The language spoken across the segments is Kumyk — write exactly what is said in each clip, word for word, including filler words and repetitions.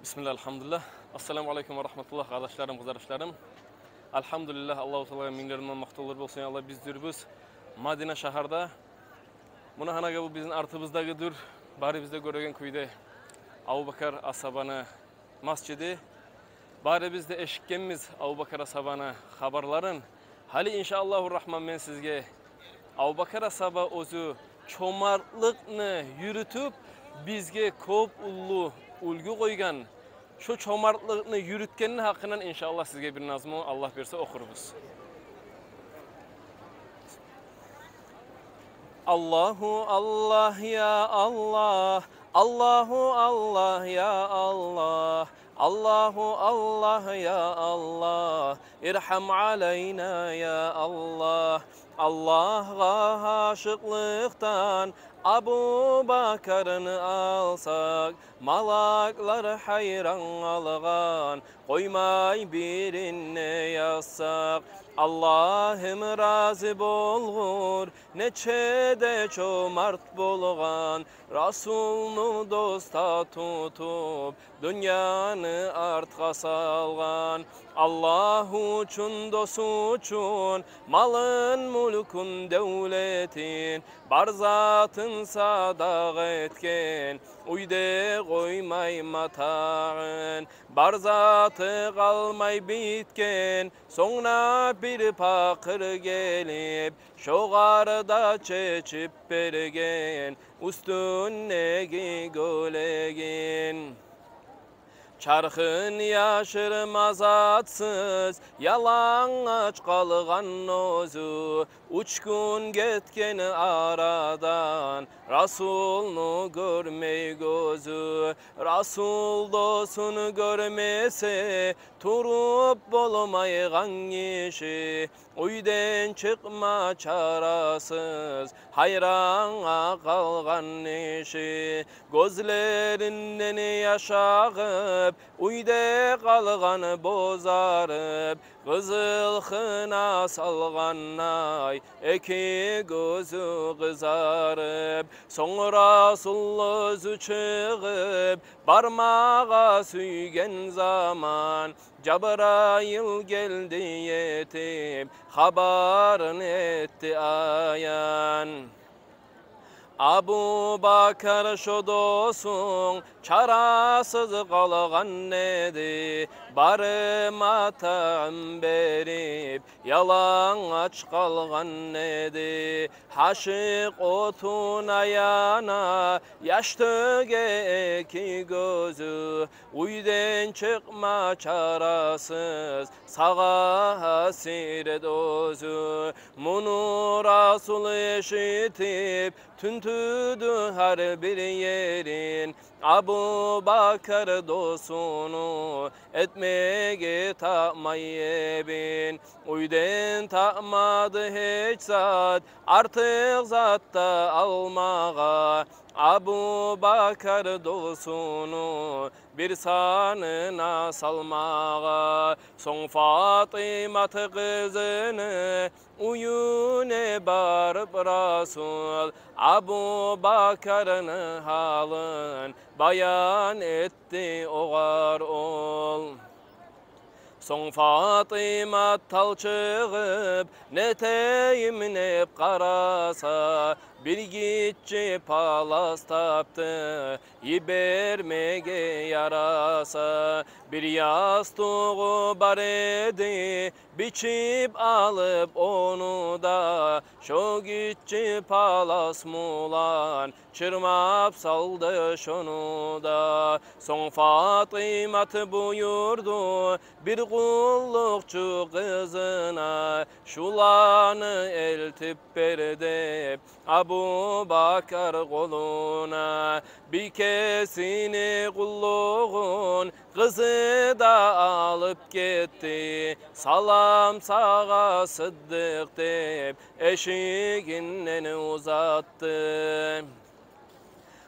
Бисмиллагь, альгьамдулиллагь. Ассаламу алейкум ва рагьматуллагь, къардашларым, къызардашларым. Альгьамдулиллагь, Аллагьу Тааллагъа минглер минг магьмуллар болсун. Аллагь, биз дюрбюз Мадина шагьарда. Муна гьанагъа бу бизин артыбыздагъы дюр, барыбыз да гёреген кюйде Абубакар асгьабаны масжиди. Барыбыз да эшитгенбиз Абубакар асгьабаны хабарларын. Гьали, иншааллагьу рагьман, мен сизге Абубакар асгьаба оьзю чомартлыкъны юрютюп, бизге кёп уллу уьлгю къойгъан, шо чомартлыкъны юрютгенини гьакъындан, иншааллагь, сизге бир назму, Аллагь берсе, охурбуз. Аллагьу Аллагь, я Аллагь, Аллагьу Аллагь, я Аллагь, Аллагьу Аллагь, я Аллагь, иргьам алайна, я Аллагь. Аллагьгъа гьашыкълыкъдан Абубакарны алсакъ, малаклар гьайран къалгъан, къоймай бирин де язсакъ. Аллагьым рази болгъур, нече де чомарт болгъан, Расулну дос да тутуп, дюньяны артгъа салгъан. Аллагь учун, дос учун малын, мюлкюн, девлетин, бар затын садагъа этген, уьйде къоймай матагьын. Бар заты къалмай битген, сонг да бир пакъыр гелип, шогъар да чечип берген уьстюндеги гёлегин. Чархын яшырма затсыз, ялангач къалгъан оьзю, уьч гюн гетген арадан, Расулну гёрмей гёзю. Расул досун гёрмесе, туруп болмайгъан гиши, уьйден чыкъма чарасыз, гьайрангъа къалгъан иши. Гёзлеринден яш агъып, уьйде къалгъан бозарып, къызыл хына салгъандай, эки гёзю къызарып. Сонг Расул оьзю чыгъып, бармагъа сюйген заман, Жабрайыл гелди етип, хабарын этди аян. Абубакар, шо досунг чарасыз къалгъан эди, бары матагьын берип, ялангач къалгъан эди. Гьашыкъ отуна яна, яш тёге эки гёзю, уьйден чыкъма чарасыз, сагъа гьасирет оьзю. Муну Расул эшитип, тюнтюдю гьар бир ерин, Абубакар досуну этмеге тапмай эбин. Уьйден тапмады гьеч зат, артыкъ зат да алмагъа, Абубакар досуну бир санына салмагъа. Сонг Фатимат къызыны уьюне барып, Расул Абубакарны гьалын баян этди огъар ол. Сонг Фатимат талчыгъып, нетейим деп къараса, бир гиччи палас тапды, йибермеге яраса. Бир ястугъу бар эди, бичип алып ону да, шо гиччи палас булан чырмап салды шону да. Сонг Фатимат буюрду бир къуллукъчу къызына, шуланы элтип бер деп, Абубакар къолуна. Бикесини къуллугъун къызы да алып гетди. «Салам сагъа, Сыддыкъ», — деп, эшигинден узатды.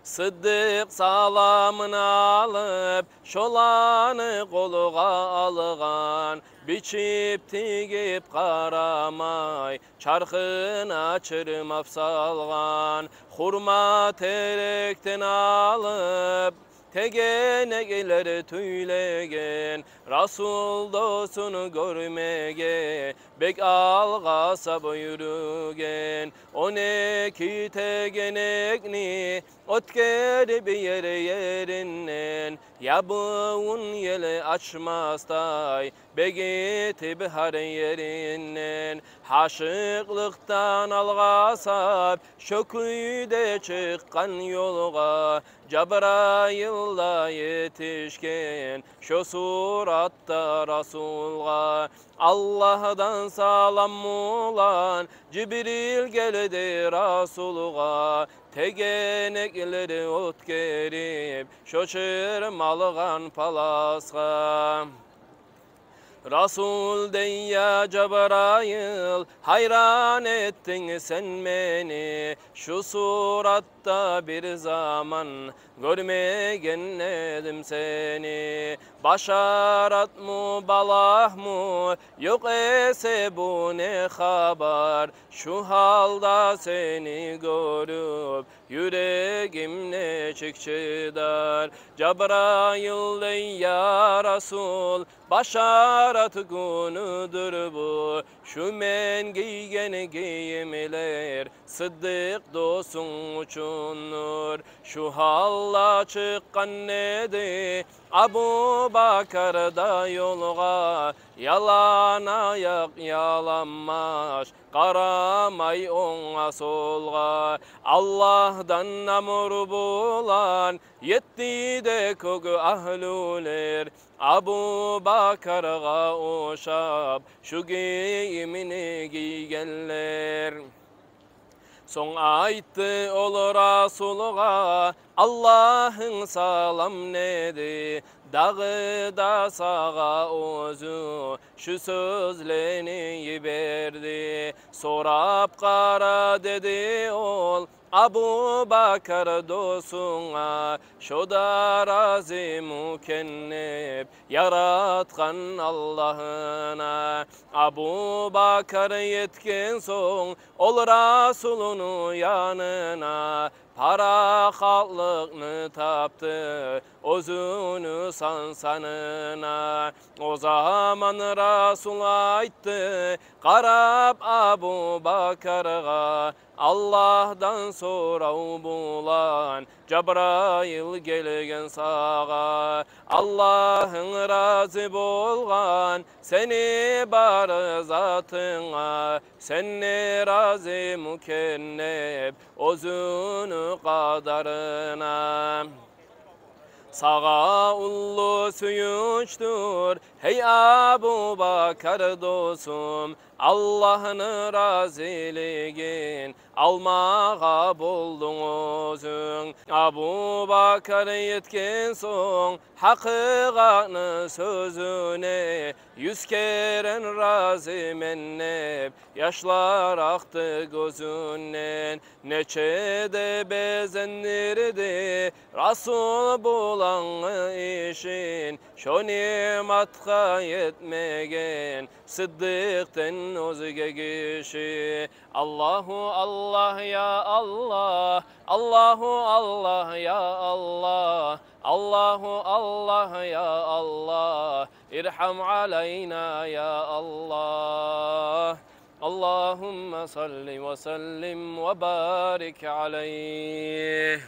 Сыддыкъ саламын алып, шоланы къолгъа алгъан, бичип, тигип къарамай, чархына чырмап салгъан. Хурма терекден алып, тегенеклер тюйлеген, Расул досун гёрмеге бек алгъасап юрюген. Он эки тегенекни оьтгерип ер-еринден, ябувун ел ачмасдай, бегитип гьар еринден. Гьашыкълыкъдан алгъасап, шо кюйде чыкъгъан ёлгъа, Жабрайыл да етишген шо суратда Расулгъа. Аллагьдан салам булан Жибрил гелди Расулгъа, тегенеклер оьтгерип шо чырмалгъан паласгъа. Расул дей: «Я Жабрайыл, гьайран этдинг сен мени, шу суратда бир заман гёрмеген эдим сени. Башаратмы, балагьмы, ёкъ эсе бу не хабар? Шу гьалда сени гёрюп, юрегим нечик чыдар?» Жабрайыл дей: «Я Расул, башарат гюнюдюр бу. Шу мен гийген гийимлер Сыддыкъ досунг учундур». Шу гьалда чыкъгъан эди Абубакар да ёлгъа, ялан аякъ, яланбаш, къарамай онггъа-солгъа. Аллагьдан амру булан етти де кёк агьлюлер Абубакаргъа ошап шу гийимни гийгенлер. Сонг айтды ол Расулгъа Аллагьынг салам неди, дагъы да сагъа оьзю шу сёзлени йиберди. «Сорап къара, — деди ол, — Абубакар досунга, шо да разимикен деп яратгъан Аллагьына». Абубакар етген сонг ол Расулну янына, парахатлыкъны тапды оьзюню сан-санына. О заман Расул айтды, къарап Абубакаргъа: «Аллагьдан сорав булан Жабрайыл гелген сагъа. Аллагьынг рази болгъан сени бар затынга, сен де разимикен деп оьзюню къадарына. Сагъа уллу сююнчдюр, гьей Абубакар досум, Аллагьны разилигин алмагъа болдунг оьзюнг». Абубакар етген сонг гьакъыкъатны сёзюне, юз керен разимен деп яшлар акъды гёзюнден. Нече де безендирди Расул булангъы ишин шо ниъматгъа етмеген Сыддыкъдан оьзге гиши. Аллагьу Аллагь, я Аллагь, Аллагьу Аллагь, я Аллагь, Аллагьу Аллагь, я Аллагь, ارحم علينا يا الله. اللهم صل وسلم وبارك عليه.